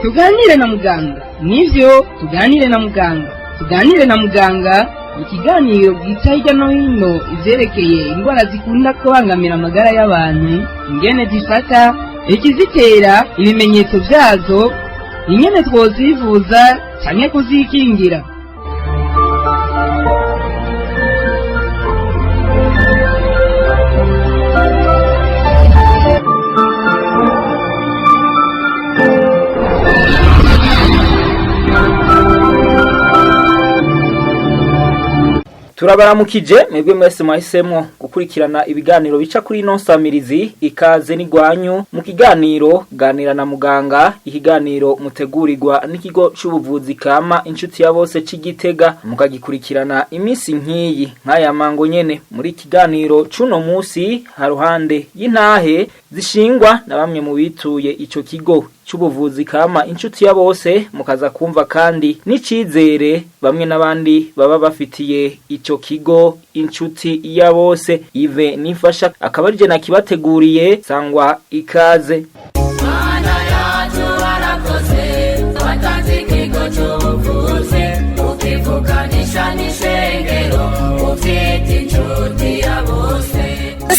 Tuganire na muganga. Nivyo, Tuganire na muganga. Tuganire na muganga, ikiganiro gica hirya no hino ivyerekeye indwara zikunda kubangamira amagara y'abantu, ingene zifata, ikizitera, ibimenyetso vyazo, ingene twozivuza canke kuzikingira. Turabaramukije mwebwe mwese mwahisemo gukurikirana ibiganiro bica kuri ino nsamirizi. Ikaze n'igwanyu mu kiganiro Ganira na Muganga, ikiganiro mutegurirwa n'ikigo c'ubuvuzi kama Inshuti ya Bose c'Igitega, mukagikurikirana iminsi nk'iyi nk'aya mango nyene. Muri kiganiro c'uno musi, haruhande y'intahe zishingwa na bamwe mu bituye ico kigo c'ubuvuzi kama Inshuti ya Bose, mukaza kumva kandi n'icizere bamwe n'abandi baba bafitiye ico kigo Inshuti ya Bose. Ive Nifasha akaba arije nakibateguriye, sangwa ikaze. Mana yacu, warakoze, watanze ikigo cy'ubuvuzi, ukivuganisha n'ishengero, uvyita Inshuti ya Bose.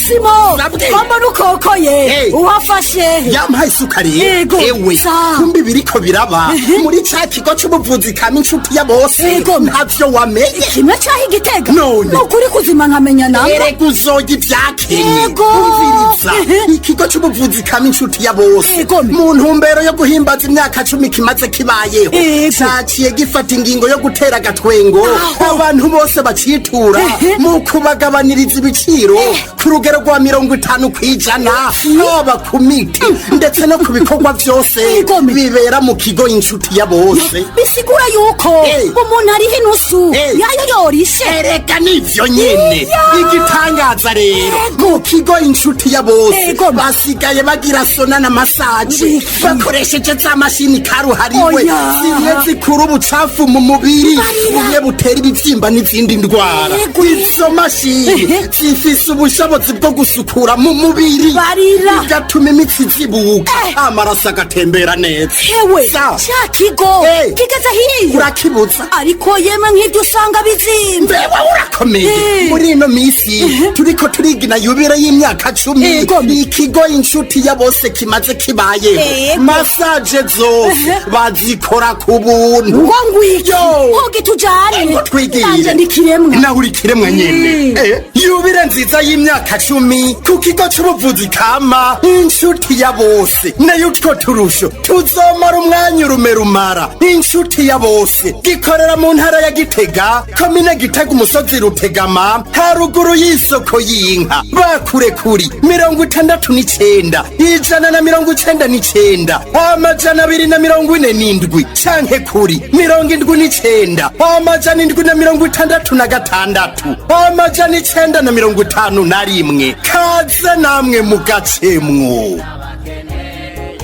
Simo, ko mbona ukokoye? Hey. Uwafashe? Yampaye isukari. Yego. Ewe. Sa. Kumbi biriko biraba muri ca kigo c'ubuvuzi kama Inshuti ya Bose. Yego. Ntavyo wamenye? Kimwe caho Igitega? None. Nukuri kuzima nkamenya namba. Erega uzoga ivyakenye. Yego. Umviriza, ikigo c'ubuvuzi kama Inshuti ya Bose, Yego. mu ntumbero yo guhimbaza imyaka 10 kimaze kibayeho, Yego. caciye gifata ingingo yo gutera agatwengo Aho. abantu bose bacitura mu kubagabaniriza ibiciro ku rugero rwa 50%, haba ku miti ndetse no ku bikorwa vyose Yego. bibera mu kigo Inshuti ya Bose. Bisigura yuko umuntu ariho inusu yayo yorishe. Erega nivyo nyene. Iya. Igitangaza rero, Yego. mu kigo Inshuti ya Bose Yego. basigaye bagira sauna na massage Wiki. bakoresheje za mashini karuhariwe, Oya. zimwe zikura ubucafu mu mubiri, Barira. bumwe butera ibivyimba n'izindi ndwara. Yego. Izo mashini zifise ubushobozi bwo gusukura mu mubiri, Barira. bigatuma imitsi izibuka, amaraso agatembera neza. Hewe. Sa. Ca kigo kigeze hiyo? Urakibuza. Ariko yemwe, nk'ibyo usanga bizimvye. Mbewe, urakomeye. Muri ino misi turiko turigina yubile y'imyaka 10 ikigo Inshuti ya Bose kimaze kibayeho, massage zose bazikora ku buntu. Ngo ngwiki? Yo. Hogi tujane. Ngo twigire. Nanje ndikiremwa. Nawe uri kiremwa nyene. Yubile nziza y'imyaka 10 ku kigo c'ubuvuzi kama Inshuti ya Bose, nayo utwo turusho tuzomara umwanya urume rumara. Inshuti ya Bose gikorera mu ntara ya Gitega, komine Gitega, umusozi Rutegama, haruguru y'isoko y'inka. Bakure kuri 69 199 247 canke kuri 79 766 951. Kaze namwe mu gacemwo.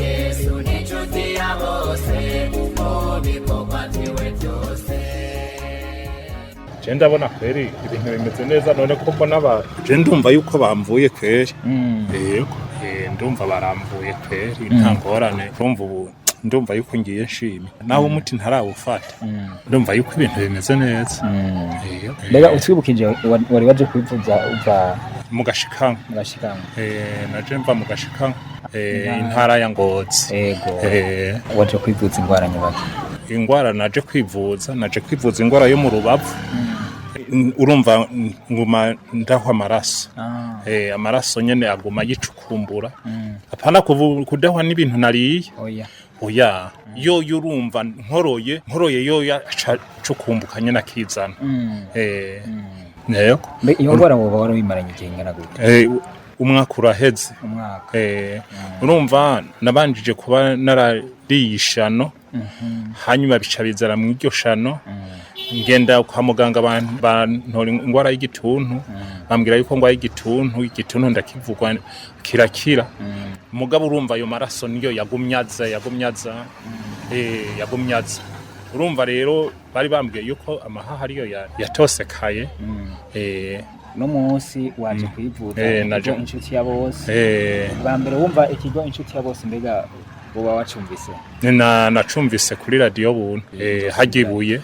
Yesu ni inshuti ya bose mu bikorwa vyiwe byose. Je ndabona kweri ibintu bimeze neza. None ko mbona abantu, je ndumva yuko bamvuye kweri. Yego, ndumva baramvuye kweri, nta ngorane. Ndumva ubu, ndumva yuko ngiye nshimye, naho umuti ntarawufata, ndumva yuko ibintu bimeze neza. Yego. Mbega utwibukije, wari waje kwivuza uva Mu Gashikanwa. Mu Gashikanwa. Naje mva mu Gashikanwa, intara ya Ngozi. Ego. Waje kwivuza ingwara nyabaki? Ingwara naje kwivuza ingwara yo mu rubavu. Urumva nguma ndahwa amaraso. Amaraso nyene aguma yicukumbura, apana kudahwa n'ibintu nariye. Oya. Oya, yo urumva nkoroye yo aca cukumbuka nyene akizana. Yego. Mbe iyo ngwara woba wari wimaranye igihe ingana gute? Umwaka uraheze. Umwaka. Urumva nabanjije kuba narariye ishano, hanyuma bica bizara mu iryo shano. Ngenda kwa muganga, bantora ingwara y'igituntu, bambwira yuko ngwaye igituntu. Igituntu ndakivugwa kirakira. Mugabo urumva ayo maraso niyo yagumyaza, yagumyaza, yagumyaza. Urumva rero bari bambwiye yuko amahaha ariyo yatosekaye. No munsi waje kwivuza Eh, mu naje- kigo Inshuti ya Bose. Bwa mbere wumva ikigo Inshuti ya Bose, mbega Woba wacumvise? Nacumvise kuri radiyo Buntu, hagibuye,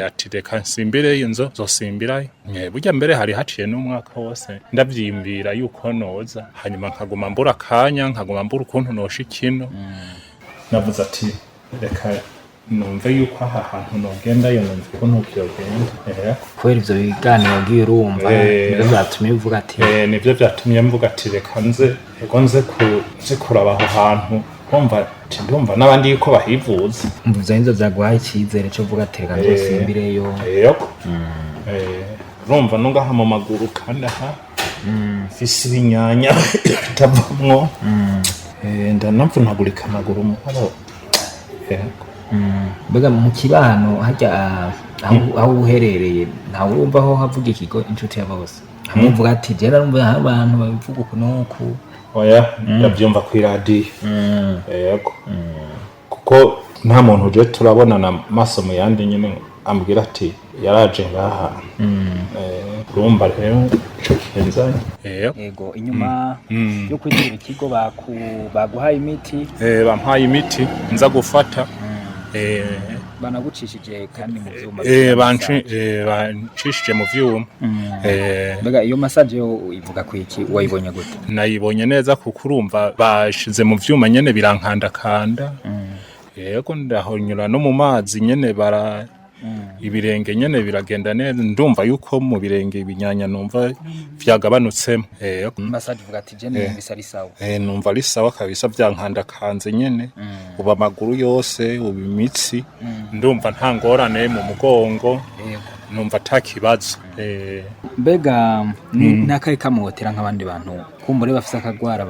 ati reka nsimbire inzo zosimbirayo. Burya mbere hari haciye n'umwaka wose ndavyimbira yuko noza, hanyuma nkaguma mbura akanya, nkaguma mbura ukuntu nosha ikino. Navuze ati reka numve yuko aha hantu nogendayo, numve ukuntu kyogenda. Kubera ivyo biganiro wagiye urumva, nivyo vyatumye uvuga ati Nivyo vyatumye mvuga ati reka nze, ego nze kuraba aho hantu, ndumva ati ndumva n'abandi yuko bahivuza. Umva, ivyo nivyo vyaguhaye icizere co kuvuga ati reka nzosimbireyo. Yego. Urumva no ngaha mu maguru kandi aha mfise ibinyanya bitavamwo. Ndanavunagurika amaguru mugabo. Yego. Mbega mu kibano harya aho uherereye, ntawe urumva aho havuga ikigo Inshuti ya Bose, hamwe uvuga ati jye narumva aho abantu babivuga uku n'uku? Oya, ndavyumva kw'iradiyo. Yego. Kuko nta muntu uje turabonana maso mu yandi nyene ambwira ati yaraje ngaha. Urumva rero ico kinzanye. Yego. Yego, inyuma yo kwitura ikigo baguhaye imiti? Bampaye imiti nza gufata. Banagucishije kandi mu vyuma? Bancishije mu vyuma. Mbega iyo massage yo ivuga ku iki? Wayibonye gute? Nayibonye neza kuko urumva bashize mu vyuma nyene birankandakanda. Yego, ndahonyura no mu mazi nyene bara ibirenge nyene biragenda neza, ndumva yuko mu birenge ibinyanya numva vyagabanutsemo. Yego. Massage uvuga ati je numvise ari sawa? Numva ari sawa kabisa, vyankandakanze nyene, uba amaguru yose, uba imitsi, ndumva nta ngorane mu mugongo, numva ata kibazo. Mbega ni nakahe kamuhotera nk'abandi bantu kumbure bafise akagwara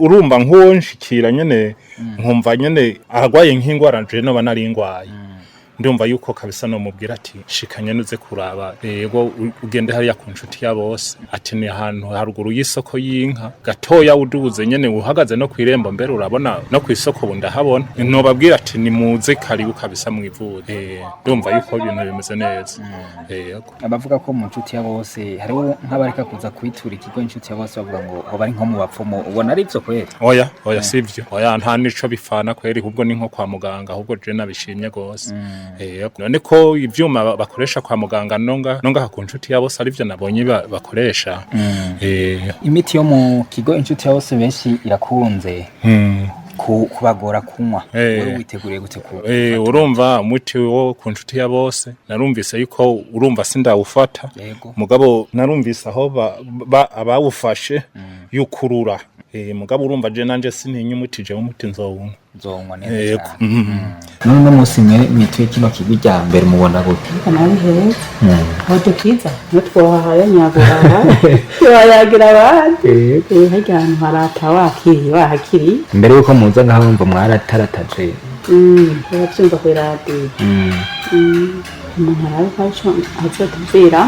Urumva nk'uwo nshikira nyene nkumva nyene arwaye nk'ingwara je noba nari ngwaye, ndumva yuko kabisa nomubwira ati shika nyene uze kuraba, yego, ugende hariya ku Nshuti ya Bose, ati ni ahantu haruguru y'isoko y'inka gatoya, uduze nyene uhagaze no kw'irembo, mbere urabona no kw'isoko ubu ndahabona. Nobabwira ati nimuze, karibu kabisa mwivuze. Ndumva yuko ibintu bimeze neza. Yego. Abavuga ko mu Nshuti ya Bose hariho nk'abareka kuza kwitura ikigo Inshuti ya Bose bavuga ngo aho bari nko mu bapfumu, ubona ari ivyo kweri? Oya, oya, sivyo, oya, nta nico bifana kweri, ahubwo ni nko kwa muganga, ahubwo je nabishimye gose. None ko ivyuma bakoresha kwa muganga nonga ku Nshuti ya Bose arivyo nabonye bakoresha. Imiti yo mu kigo Inshuti ya Bose benshi irakunze kubagora kunywa. Wewe witeguriye gute ku Urumva umuti wo ku Nshuti ya Bose narumvise yuko urumva sindawufata. Mugabo narumvise aho abawufashe yukurura. Mugabo urumva je nanje sintinya umuti, jewe umuti nzowunywa. Nzowunywa neza Yego. cyane. None uno munsi mwe mwituye kino kigo irya mbere, mubona gute? Nabi heza aho dukiza niyo twohahaye nyaguhaha ntiwayagira abandi. Harya hantu harata wakiriye wahakiriye. Mbere yuko muza ngaho wumva mwaratarataje? Urabyumva ku iradiyo. Umuntu arabe ko arico azotubwira.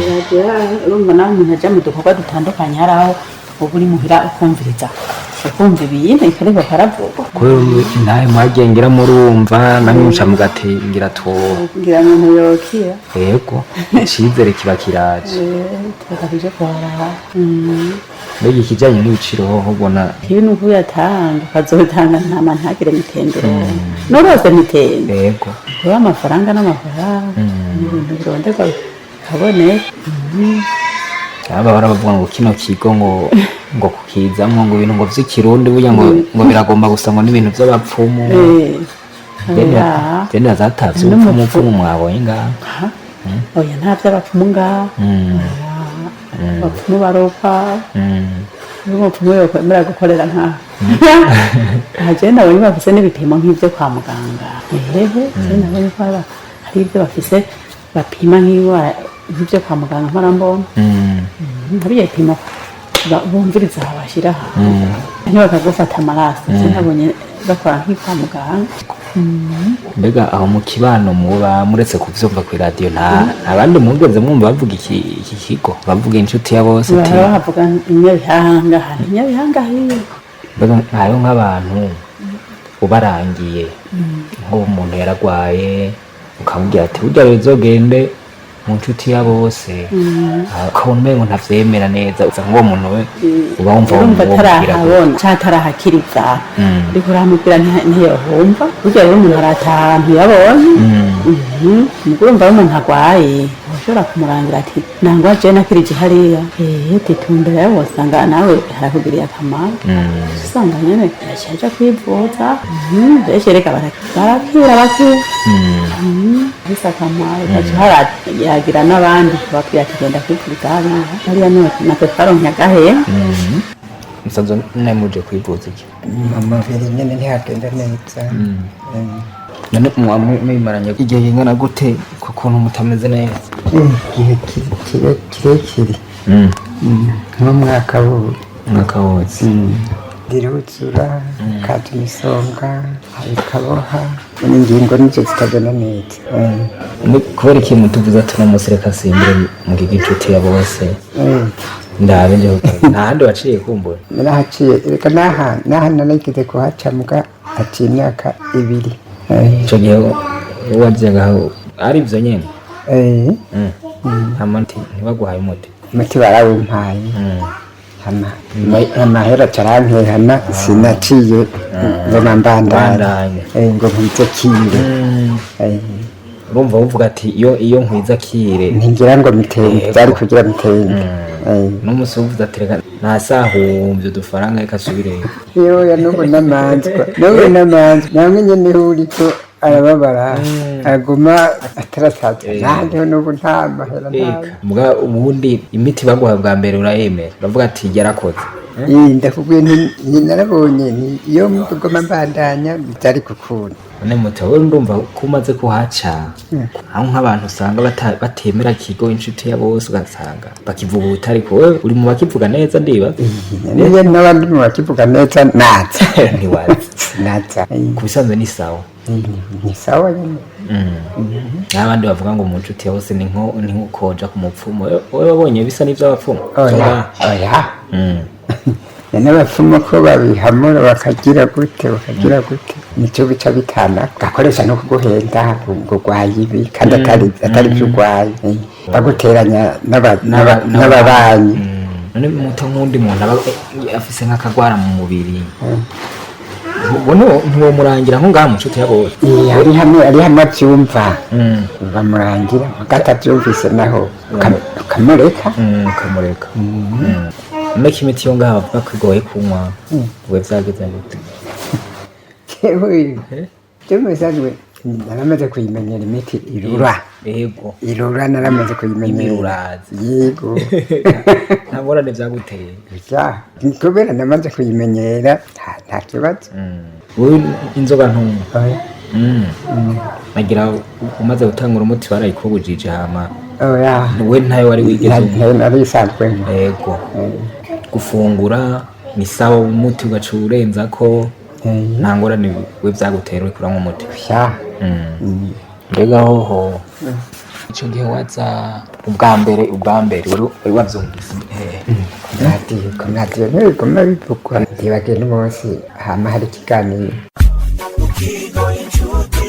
Iradiyo urumva nawe umuntu aja mu dukorwa dutandukanye, hari aho uba uri muhira ukumviriza, ukumva ibintu ikariko karavugwa. Kubera ntawe mwagiye ngira murumva namwe muca mugati ngira to ngira umuntu yokira. Yego, icizere kiba kiraje. Tureka tuje kuharaba. Mbega ikijanye n'ibiciro hoho ubona? Ibi ni ukuyatanga ukazotanga ntama ntagire mitendero norose mitende. Kuba amafaranga n'amafaranga ni ibintu bironderwa bikaboneka. Aba bahora bavuga ngo kino kigo ngo kukizamwo ngo ibintu ngo vy'ikirundi burya ngo biragomba gusa ngo n'ibintu vy'abapfumu. Oya. Genda zatavye N'umupfu- ubupfumu pfumu mwabonye ngaha? Ha? Oya, nta vy'abapfumu ngaha. Abapfumu barokwa. N'umupfumu yokwemera gukorera nkaha? Aha jewe nabonye bafise n'ibipimo nk'ivyo kwa muganga. Ehehe, jewe nabonye ko hari ivyo bafise bapima nk'indwara nk'ivyo kwa muganga mpora mbona. Hariya ibipimo bumviriza aha bashyira aha ntibakagufata amaraso, jewe nabonye bakora nk'ikwa muganga. Mbega aho mu kibano muba muretse kuvyumva kw'iradiyo, nta abandi mugeze mwumva bavuga iki kigo, bavuga Inshuti ya Bose ati Bahora bahavuga Inyabihanga, hari Inyabihanga hiyo. Mbega hariho nk'abantu ubarangiye, nk'ubu umuntu yaragwaye, ukamubwira ati burya rero uzogende Mu nshuti ya bose, ukabona umengo ntavyemera neza, uza nk'uwo muntu we uba wumva Urumva womubwira gute? atarabona canke atarahakiriza, uriko uramubwira ntiyohumva. Burya rero umuntu arataha ahantu yabonye. Ubwo urumva ari umuntu agwaye, ushobora kumurangira ati nangwa je nakirije hariya, titumbera yawe, wasanga nawe harakugiriye akamaro. Usanga nyene yaciye aja kwivuza. Benshi reka barakira bakira bise akamaro, ugaca uharayagira n'abandi kubabwira ati genda kwivuza hariya hariya, niho natwe twaronke agahembe. Musanzwe namuje kwivuza iki? Mu mubiri nyine ntihagenda neza. None muba mwimaranye igihe kingana gute ku kuntu mutameze neza? Igihe kirekire, nk'umwaka wubu. Umwaka wose? Ndiruzura, kaza imisonga, ikaboha n'ingingo nizo zitagenda neza. Ni kubera iki mutuvuze ati uno munsi reka simbire mu kigo inshuti ya bose, ndabe nje gukora? Nta handi waciye kumbura? Narahaciye reka, naha narigeze kuhaca muga haciye imyaka 2. Ico gihe wajyaga aho ari ivyo nyene? Eh. Hama ntibaguhaye umuti? Umuti barawumpaye, hama amahera carankehana, sinaciye ngoma mbandanya. Bandanya. Ngo nkwize kire. Urumva uvuga ati iyo nkwiza kire Ntigira ngo mitende, byari kugira mitende. N'umunsi uvuze ati reka nasahumvye udufaranga reka asubireyo. Yoya, n'ubu n'amanzwa, n'ubu n'amanzwa namwe nyene uriko arababara, aguma atarasaza nanjye n'ubu nta mahera nta. Mbwa ubundi imiti baguha bwa mbere urayemera, uravuga ati yarakoze? Ndakubwiye nti narabonye nti iyo ngoma mbandanya byari gukunda. None muto, wowe ndumva ko umaze kuhaca, aho nk'abantu usanga batemera ikigo inshuti ya bose, ugasanga bakivuga ubutariko, wowe uri mu bakivuga neza ndibaza. Niyo n'abandi mu bakivuga neza naza. Ntiwaza? Naza. Ku bisanzwe ni sawa? Ni sawa nyene. N'abandi bavuga ngo mu nshuti ya bose ni nko koja ku mupfumu. Wowe wabonye bisa n'ivy'abapfumu? Oya, oya. N'abapfumu ko babihamura bakagira gute, bakagira gute, nicyo bica bitana gakoresha no kuguhenda ngo urwaye ibi kandi atari byo urwaye. Baguteranya n'ababanyi. None muto, nk'undi muntu aba afise nk'akagwara mu mubiri, ubwo ntiwomurangira nko ngaha mu nshuti ya bose? Ari hamwe abyumva bamurangira, hagati abyumvise naho ukamureka. Ukamureka. None ko imiti yo ngaha bavuga ko igoye kunywa, we vyageze gute? Jewe jewe mu bisanzwe naramaze kuyimenyera imiti irura. Irura naramaze kuyimenyera. Imirurazi. Yego. Nta ngorane vyaguteye? Ya, kubera namaze kuyimenyera nta kibazo. Wowe inzoga ntunywa? Oya. Nagira umaze gutangura umuti barayikubujije hama Oya. we ntayo wari wigeze unywa? Ntayo nari isanzwe nywa. Yego. Gufungura ni sawa, umuti ugaca urenzako, nta ngorane we vyagutera uriko uranywa umuti? Ya. Mbega hoho ico gihe waza ubwa mbere wari wavyumvise hehe? Radiyo, ku radiyo niyo biguma bivugwa, ntibagiye n'umunsi hama hari ikiganiro.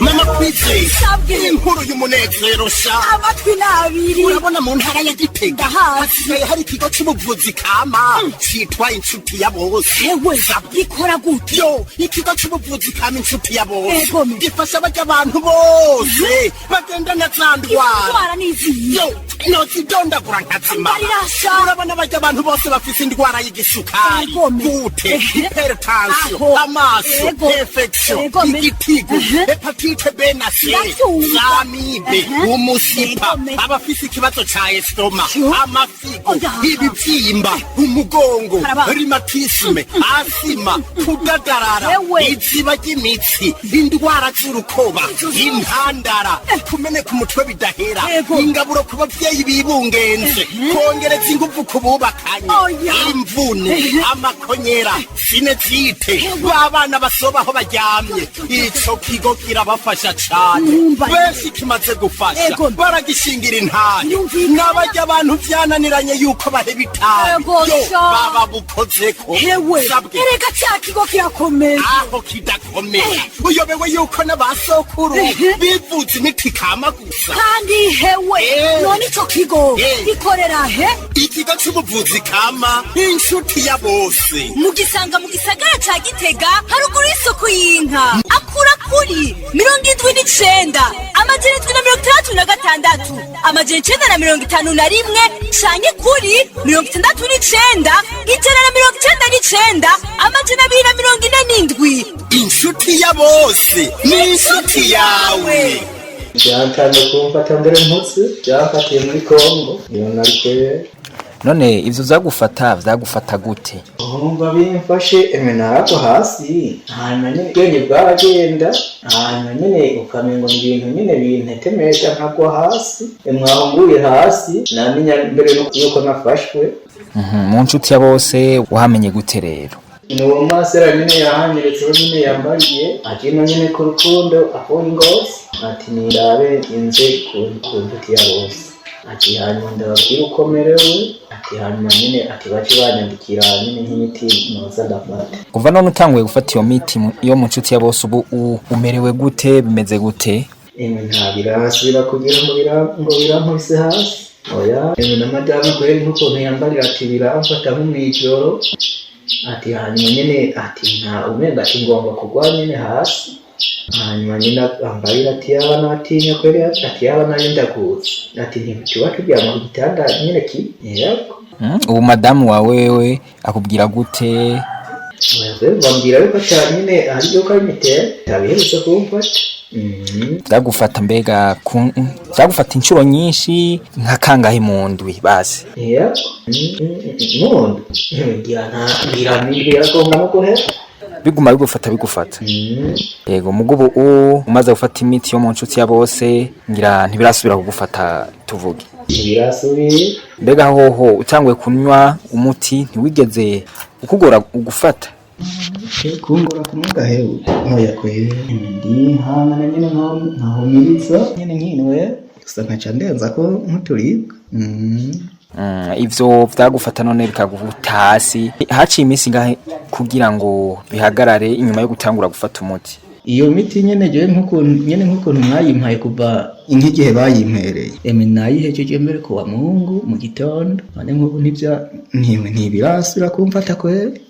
Mama Kwizera, inkuru y'umunezero sha! Amatwi n'abiri. Urabona mu ntara ya Gitega Ndahazi. hasigaye hari ikigo c'ubuvuzi kama citwa Inshuti ya Bose. Ewe, gikora gute? Yo, ikigo c'ubuvuzi kama Inshuti ya Bose Ego. gifasha barya abantu bose bagendana za ndwara. Indwara n'izihe? Yo, nozidondagura nkazimara. Mbarirasha. Urabona barya abantu bose bafise indwara y'igisukari, Ego. gute, hypertension, Aho. amaso, Ego. infection, Ego. igitigu, hépatite B na C, Ndavyumva. z'amibe, umushipa, Ego. abafise ikibazo ca estomac, Yo. amafigo, Oya. ibivyimba, umugongo, Karaba. rhumatisme, asima, kudadarara, Ewe. iziba ry'imitsi, indwara z'urukoba, intandara, kumeneka umutwe bidahera, Ego. ingaburo ku bavyeyi. Abavyeyi bibungenze, kongereza inguvu ku bubakanye, Oya. imvune, amakonyera, sinezite, b'abana basoba aho baryamye, ico kigo kirabafasha cane. Numva. Benshi kimaze gufasha Ego. baragishingira intare. Yumvikana. N'abarya abantu vyananiranye yuko baheba itabi, Ego, yo sha. baba bukozeko. Hewe, Sabwe. erega ca kigo kirakomeye. Aho kidakomeye, uyobewe yuko n'abasokuru bivuza imiti kama gusa? Kandi hewe, Eh. none ico kigo Eh. gikorera he? Ikigo c'ubuvuzi kama Inshuti ya Bose Mugisanga mu gisagara ca Gitega, haruguru y'isoko y'inka. Akura kuri 79 766 951 canke kuri 69 199 247. Inshuti ya Bose ni inshuti yawe. Byatangiye kumfata mbere mputse, byafatiye muri Kongo iyo narikeye. None ivyo vyagufata, vyagufata gute? Urumva bimfashe, emwe naragwa hasi, hanyuma nyene ubwenge bwaragenda, hanyuma nyene ukamengo ni ibintu nyene bintetemesha, nkagwa hasi. Emwe aho nguye hasi namenya mbere yuko nafashwe. Mu Nshuti ya Bose wahamenye gute rero? Ni uwo masera nyene yahanyeretse, we nyene yambariye ati ino nyene ku rukundo avuye ingozi, ati nindabe inze ku Nshuti ya Bose, ati hanyuma ndababwira uko merewe, ati hanyuma nyene ati bace banyandikira nyene nk'imiti noza ndafata. Kuva none utanguye gufata iyo miti yo mu Nshuti ya Bose, ubu umerewe gute, bimeze gute? Emwe nta birasubira kugira ngo ngo birankubise hasi, oya. Emwe na madamu kweri nk'ukuntu yambarira ati biramfata nko mw'ijoro, ati hanyuma nyene ati nta umenga ati ngomba kugwa nyene hasi, hanyuma nyine ambarira ati yaba natinya kweri, ati yaba nayo ndagutse, ati ntituba turyama ku gitanda nyene ki yego. Ubu madamu wawe wewe akubwira gute? Bambwira yuko ata nyene hari yuko ari imitera itabiherutse kumfata. Vyagufata mbega vyagufata inshuro nyinshi nka kangahe mu ndwi basi? Yego, mundi ngira nta ngira nindwi yaragomba no guhera. Biguma bigufata bigufata? Yego, mugo ubu umaze gufata imiti yo mu Nshuti ya Bose, ngira ntibirasubira kugufata tuvuge? Ntibirasubiye. Mbega hoho utanguye kunywa umuti ntiwigeze ukugora ugufata? Kungora kunuga hewe, oya kweri, ndihangana nyene nkahumiriza nyene nkinwe gusa, nkaca ndenza ko nk'uturibwa. Ivyo vyagufata none bikaguta hasi, haciye iminsi ngahe kugira ngo bihagarare inyuma yo gutangura gufata umuti? Iyo miti nyene jewe nk'ukuntu nyene nk'ukuntu mwayimpaye, kuva nk'igihe bayimpereye, eme nayihejeje mbere kuwa Mungu mu gitondo. None nk'ubu ntibya ntibirasubira kumfata kweri,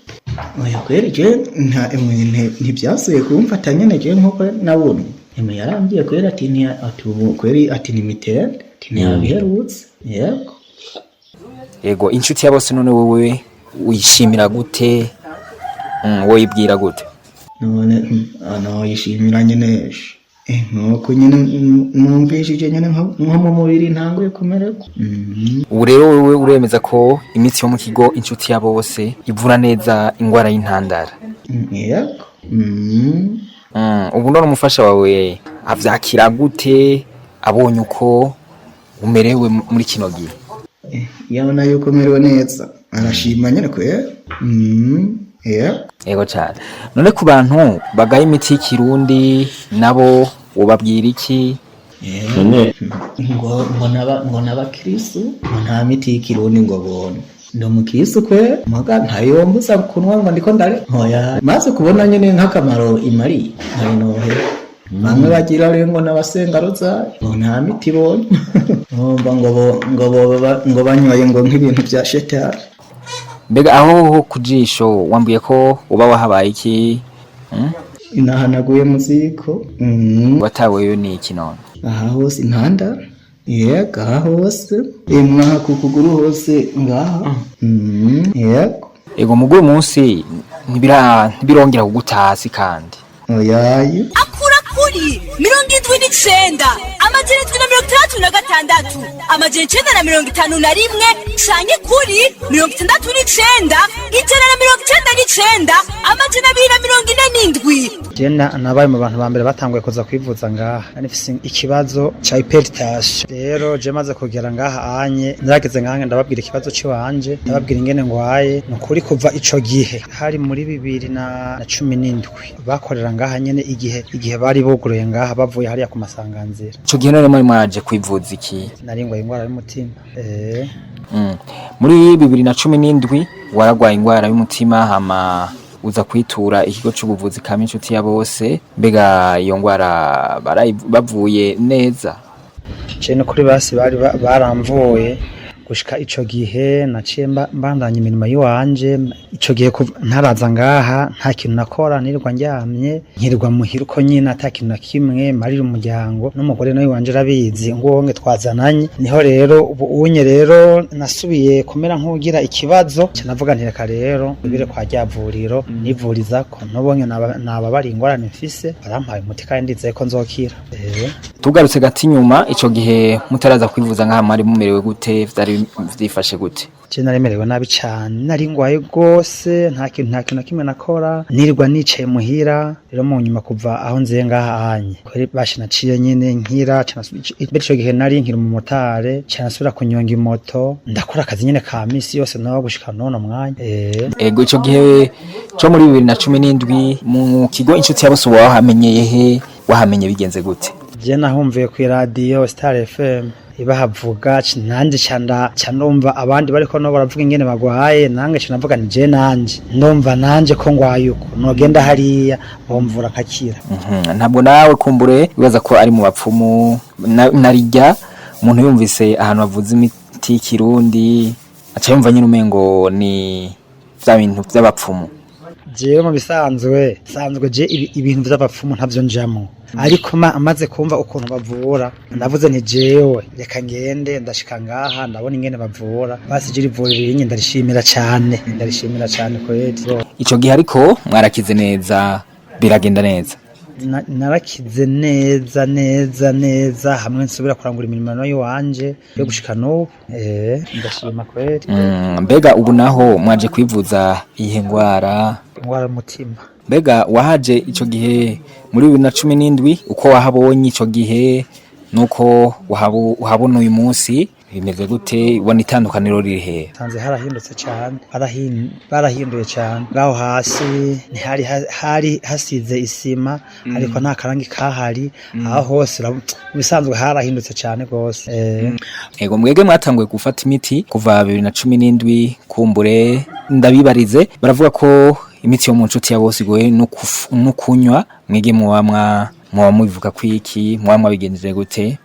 oya kweri. Je nta emwe ntibyasubiye kumfata nyene. Je nk'uko nabonye, emwe yarambwiye kweri ati ati ubu kweri ati ni mitende, ati ntiyabiherutse, yego. Yego, Inshuti ya Bose none wewe uyishimira gute? Woyibwira gute? None noyishimira nyene nkuko nyene numvishije nyene nko mu mubiri ntanguye kumererwa. Ubu rero wewe uremeza ko imiti yo mu kigo Inshuti ya Bose ivura neza ingwara y'intandara? Yego. Ubu none umufasha wawe avyakira gute abonye uko umerewe muri kino gihe? Iyo abona yuko merewe neza arashima nyene kwera. Yego. Yego cyane. None ku bantu bagaye imiti y'ikirundi nabo ubabwira iki? None ngo n'abakristu ngo nta miti y'ikirundi ngo bone, ndi umukristu kwe muga ntayombuza kunwa ngo ndiko ndare, oya. Maze kubona nyene nk'akamaro imariye nkabinohe bamwe bagira rero ngo n'abasenga rozari ngo nta miti bonye, numva ngo ngo boba ngo banyoye ngo nk'ibintu vya shetani. Mbega aho ho ku jisho wambwiye ko uba wahabaye iki? Inahanaguye mu ziko. Wataweyo ni iki none? Aha hose intanda, yego, aha hose, emwe aha ku kuguru hose ngaha. Yego. Ego, mugo uyu munsi ntibirongera kuguta hasi kandi? Oyaye. Akura kuri 79 766 951 canke kuri 69 199 247. Je nabaye mu bantu ba mbere batanguye kuza kwivuza ngaha. Nari mfise ikibazo ca hypertension. Rero je maze kugera ngaha anye, narageze ngaha ndababwira ikibazo ciwanje, ndababwira ingene ngwaye. Ni ukuri kuva ico gihe hari muri 2017 bakorera ngaha nyene, igihe bari buguruye ngaha bavuye hariya ku masanganzira. Ico gihe none muri mwaje kwivuza iki? Nari ngwaye ingwara y'umutima. Muri 2017 waragwaye ingwara y'umutima, hama uza kwitura ikigo c'ubuvuzi kama Inshuti ya Bose. Mbega iyo ngwara bavuye neza? Je no kuri basi bari baramvuye. Gushika ico gihe naciye mbandanya imirimo yiwanje. Ico gihe ntaraza ngaha nta kintu nakora, nirirwa ndyamye, nkirirwa muhira uko nyine, ata kintu na kimwe marira umuryango, n'umugore nawe wanje arabizi nguwo twazananye. Niho rero ubu unye rero nasubiye kumera nk'ugira ikibazo, nca navuga nti reka rero bibire kwa rya vuriro nivurizako, nubonye naba bari ingorane mfise, barampaye umuti kandi ndizeye ko nzokira. Tugarutse gati inyuma, ico gihe mutaraza kwivuza ngaha mwari mumerewe gute? Vyari vyifashe gute? Je naremerewe nabi cane, nari ngwaye gose, nta kintu na kimwe nakora, nirirwa nicaye muhira. Rero mu nyuma kuva aho nziye ngaha anye kweri bashi naciye nyene nkira, mbere ico gihe nari nkiri umumotare, ca nasubira kunyonga imoto, ndakora akazi nyene ka misi yose naho gushika none mwanya. Ego, ico gihe co muri 2017 mu kigo Inshuti ya Bose wahamenyeye he? Wahamenye bigenze gute? Je nahumviye ku radio Star FM ibahavuga, nanje ca ndumva abandi bariko no baravuga ingene bagwaye, nange ca navuga ni je nanje ndumva nanje ko ngwaye uko nogenda hariya bomvura nkakira. Ntabwo nawe kumbure wibaza ko ari mu bapfumu, narirya umuntu yumvise ahantu bavuza imiti y'ikirundi aca yumva nyine umengo ni vya bintu vy'abapfumu. Jewe mu bisanzwe sanzwe je ibintu vy'abapfumu ntavyo njamwo, ariko amaze kumva ukuntu bavura ndavuze nti jewe reka ngende. Ndashika ngaha ndabona ingene bavura, basi je ivuriro rinye ndarishimira cane, ndarishimira cane kweri. Ico gihe ariko mwarakize neza, biragenda neza? Narakize neza neza neza, hamwe nsubira kurangura imirimo y'iwanje yo gushika n'ubu. Ndashima kweri. Mbega ubu naho mwaje kwivuza iyihe ngwara? Ingwara y'umutima. Mbega wahaje ico gihe muri 2017, uko wahabonye ico gihe nuko uhabona uyu munsi bimeze gute? Ubona itandukaniro riri hehe? Sanze harahindutse cyane, barahinduye cyane. Ngaho hasi ntihari hari hasize isima, ariko nta karangi kahari. Aho hose mu bisanzwe harahindutse cyane rwose. Ego, mwebwe mwatanguye gufata imiti kuva 2017. Kumbure ndabibarize, baravuga ko imiti yo mu Nshuti ya Bose igoye no kunywa. Mwege muba mubivuga kwiki? Muba mwabigenjeje gute?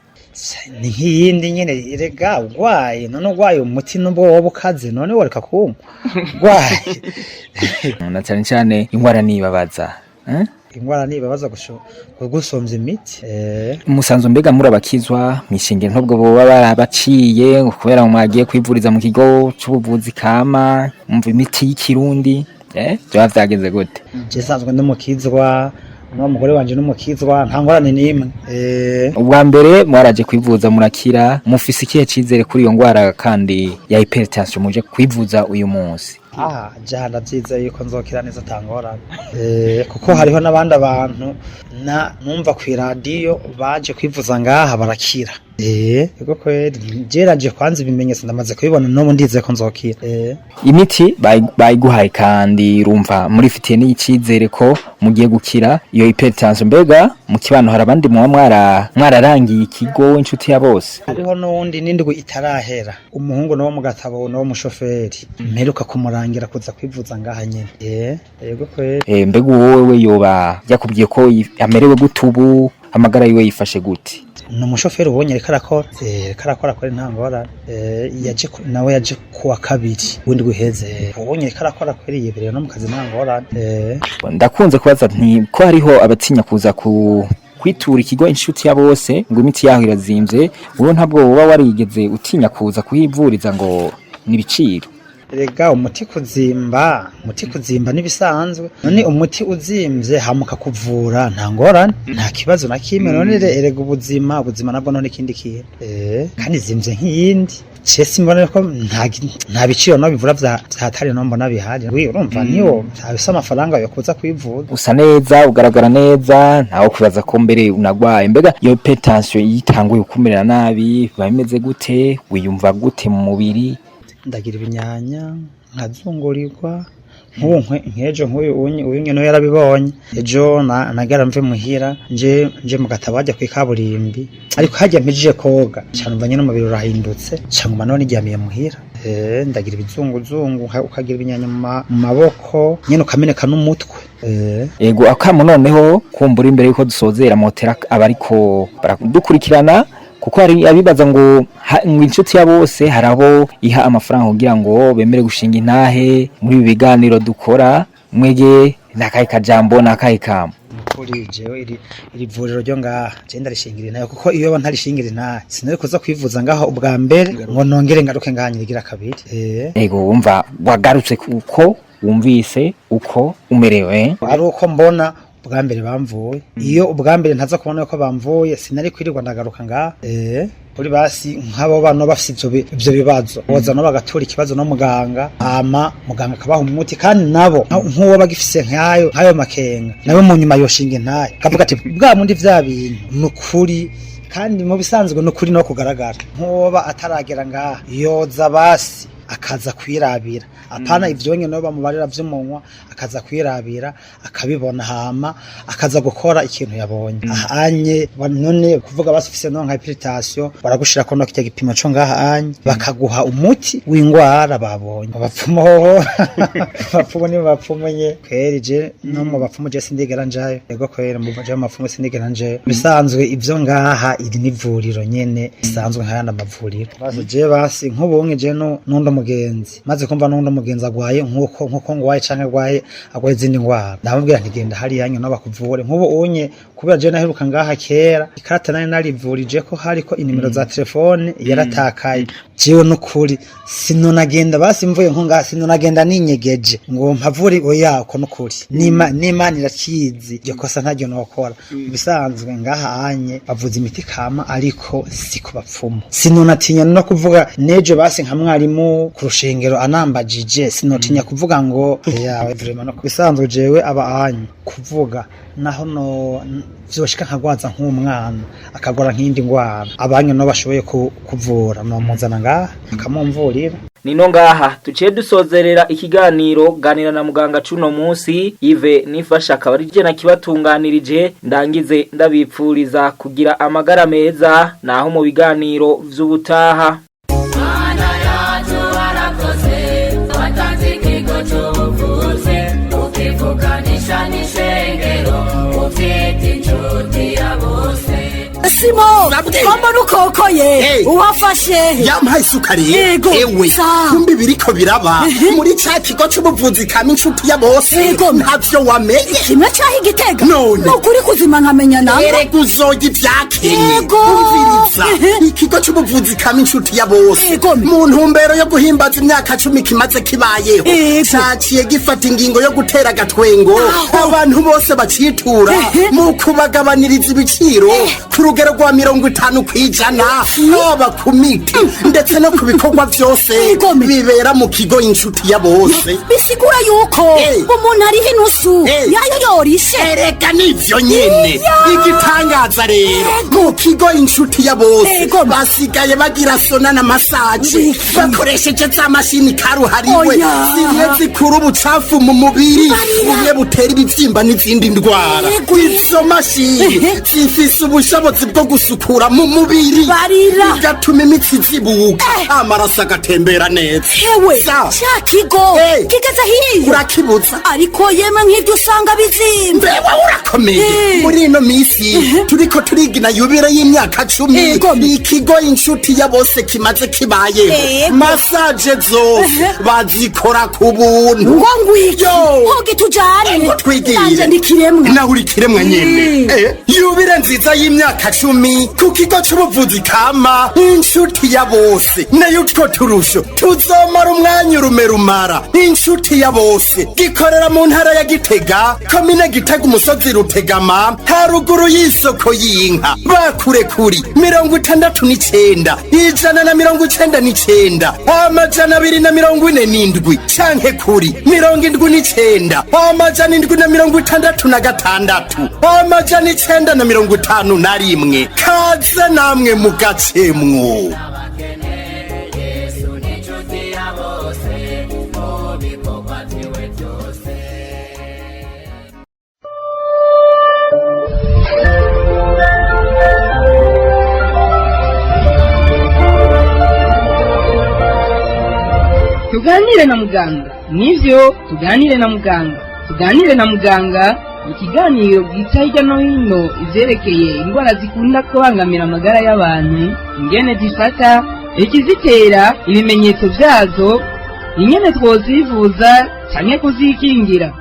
Ni nk'iyindi nyene erega. Ugwaye none ugwaye umuti nubwo woba ukaze, none woreka kuwunywa ugwaye? Na cyane cyane ingwara nibabaza, eh? Ingwara nibabaza gusomvya imiti. Musanzu mbega muri abakizwa mwishengero, ntubwo boba barabaciye ngo kubera mwagiye kwivuriza mu kigo c'ubuvuzi kama umva imiti y'ikirundi, vyoba vyagenze gute? Je sanzwe ndumukizwa, n'uwo mugore wanje n'umukizwa, nta ngorane n'imwe. Ubwa mbere mwaraje kwivuza murakira, mufise ikihe cizere kuri iyo ngwara kandi ya hypertension muje kwivuza uyu munsi? Ah, ja ndavyize yuko nzokira neza atangorane, kuko hariho n'abandi abantu na numva ku iradiyo baje kwivuza ngaha barakira. Ego kweri, jeraje kwanza ibimenyetso ndamaze kubibona, n'ubu ndizeye ko nzokira. Imiti bayiguhaye kandi urumva murifitiye n'icizere ko mugiye gukira iyo hypertension. Mbega mu kibano hari abandi muba mwararangiye ikigo Inshuti ya Bose? Hariho n'uwundi n'indwi itarahera, umuhungu nawo mu gatabo, nawo mushoferi, mperuka kumurangira kuza kwivuza ngaha nyene. Yego kweri. Mbega wowe we yoba yakubwiye ko amerewe gute ubu, amagara yiwe yifashe gute? Ni umushoferi ubonye ariko arakora, ariko arakora kweri, nta ngorane. Yaje nawe yaje kuwa kabiri w'indwi uheze, ubonye ariko arakora kweri, yibereye no mu kazi, nta ngorane. Ndakunze kubaza nti ko hariho abatinya kuza ku kwitura ikigo Inshuti ya Bose ngo imiti yaho irazimvye. Wowe ntabwo woba warigeze utinya kuza kuhivuriza ngo nibiciro? Erega umuti kuzimba n'ibisanzwe. None umuti uzimvye hamuka kuvura, nta ngorane, nta kibazo na kimwe. None erega ubuzima nabwo none ikindi kintu, kandi zimvye nk'iyindi. Ce simbona ko nta biciro no bivura vya hatari no mbona bihari. Urumva niwo bisa amafaranga yo kuza kwivuza. Usa neza, ugaragara neza, ntawe kwibaza ko mbere unagwaye. Mbega iyo hypertension yitanguye kumerera nabi, biba bimeze gute? Wiyumva gute mu mubiri? Ndagira ibinyanya, nkazungurirwa. Nk'ubu nk'ejo nk'uyu uyu nyene yarabibonye ejo nagera mve muhira nje mu gatabo hajya kw'ikaburimbi, ariko hajya mpijije koga cyane umva nyene umubiri urahindutse, cyangwa none ndyamiye muhira. Ndagira ibizunguzungu, ukagira ibinyanya mu maboko nyene, ukameneka n'umutwe. Ego, akamo noneho kumbura imbere yuko dusozera motera abariko baradukurikirana, kuko hari abibaza ngo inshuti ya bose hari abo iha amafaranga kugira ngo bemere gushinga intahe muri ibi biganiro dukora. Mwege nakahe kajambo, nakahe kamo? Kuri jewe iri vuriro ryo ngaha je ndarishingira intahe, kuko iyo ntarishingira intahe sinari kuza kwivuza ngaho ubwa mbere ngo nongere ngaruke ngaha nyirigira kabiri. Ego, wumva wagarutse kuko wumvise uko umerewe. Ari uko mbona ubwa mbere bamvuye. Iyo ubwa mbere ntaza kubona ko bamvuye, sinari kwirirwa ndagaruka ngaha. Kuri basi nk'abo bana bafite ivyo bibazo, boza no bagatura ikibazo no muganga, hama muganga akabaha umuti. Kandi nabo nk'uwo bagifise nk'ayo makenga, nawe mu nyuma yoshinga intahe kavuga ati bwa mundi vya bintu nukuri, kandi mu bisanzwe nukuri no kugaragara. Nk'uwo ataragera ngaha yoza basi akaza kwirabira, apana ivyo nyene bamubarira vy'umunwa, akaza kwirabira akabibona, hama akaza gukora ikintu yabonye. Ahanye none kuvuga basufise no nka hypertension, baragushira ko no kijya gipimo co ngaha anye, bakaguha umuti w'ingwara babonye. Abapfumu hoho, abapfumu ni bapfumunye kweri. Je no mu bapfumu je sindigera njayo. Yego kweri, mu baje mu bapfumu sindigera njayo. Bisanzwe ivyo ngaha, iri nivuriro nyene bisanzwe nk'ayandi amavuriro. Basi je basi nk'ubunye je no nundo mugenzi, maze kumva nundi mugenzi agwaye nkuko ngwaye canke agwaye izindi ngwara, ndamubwira nti genda hariya nyene bakuvure. Nk'ubu unye kubera je naheruka ngaha kera, ikarata nari narivurije ko hariko inimero za telefone yaratakaye. Jewe nukuri sinonagenda, basi mvuye nko ngaha sinonagenda ninyegeje ngo mpavure, oya. Uko nukuri nima irakizi, iryo kosa ntaryo nokora. Bisanzwe ngaha anye bavuza imiti kama, ariko si ku bapfumu. Sinonatinya no kuvuga nejo basi nka mwarimu ku rushengero anambajije, sinotinya kuvuga ngo yawe vraiment. No bisanzwe jewe aba anye kuvuga naho no vyoshika nkagwaza nk'umwana akagora nk'indi ngwara, abanye no bashoboye kuvura no muzana ngaha akamumvurira. Nino ngaha tuciye dusozerera ikiganiro ganira na muganga cuno munsi. Yves Nifasha akaba ari je nakibatunganirije. Ndangize ndabipfuriza kugira amagara meza, naho mu biganiro vy'ubutaha. Mana yacu warakoze, watanze ikigo c'ubuvuzi, ukivuganisha n'ishengero, uvyita inshuti ya bose. Simo, mbona ukokoye uwafashe? Yampaye isukari. Yego. Ewe, kumbi biriko biraba muri ca kigo c'ubuvuzi kama inshuti ya bose, ntavyo wamenye? Kimwe caho Igitega? None nukuri kuzima nkamenya nawe. Erega uzoga ivyakenye. Yego. Umviriza, ikigo c'ubuvuzi kama inshuti ya bose, mu ntumbero yo guhimbaza imyaka 10 kimaze kibayeho, caciye gifata ingingo yo gutera agatwengo abantu bose bacitura mu kubagabaniriza ibiciro ku rugero rwa 50%, haba ku miti ndetse no ku bikorwa vyose bibera mu kigo inshuti ya bose. Bisigura yuko umuntu ariho inusu yayo yorishe. Erega nivyo nyene. Igitangaza rero, mu kigo inshuti ya bose basigaye bagira sauna na massage bakoresheje za mashini karuhariwe, zimwe zikura ubucafu mu mubiri, bumwe butera ibivyimba n'izindi ndwara. Izo mashini zifise ubushobozi bwo gusukura mu mubiri, bigatuma imitsi izibuka, amaraso agatembera neza. Hewe, ca kigo kigeze hiyo? Urakibuza. Ariko yemwe, nk'ibyo usanga bizimvye. Mbewe urakomeye. Muri ino misi turiko turigina yubire y'imyaka 10 ikigo inshuti ya bose kimaze kibayeho, massage zose bazikora ku buntu. Ngo ngwiki? Hogi tujane. Ngo twigire. Nanje ndikiremwa. Nawe uri kiremwa nyene. Yubire nziza y'imyaka 10 ku kigo c'ubuvuzi kama inshuti ya bose, nayo utwo turusho tuzomara umwanya urume rumara. Inshuti ya bose gikorera mu ntara ya Gitega, komine Gitega, umusozi Rutegama, haruguru y'isoko y'inka. Bakure kuri mirongo 69 199 247 canke kuri 79 766 951. Kaze namwe mugacemwo. Yesu ni inshuti ya bose mu bikorwa byiwe byose. Tuganire na muganga. Nivyo, tuganire na muganga. Tuganire na muganga ni ikiganiro gica hirya no hino ivyerekeye indwara zikunda kubangamira amagara y'abantu, ingene zifata, ikizitera, ibimenyetso vyazo, ingene twozivuza canke kuzikingira.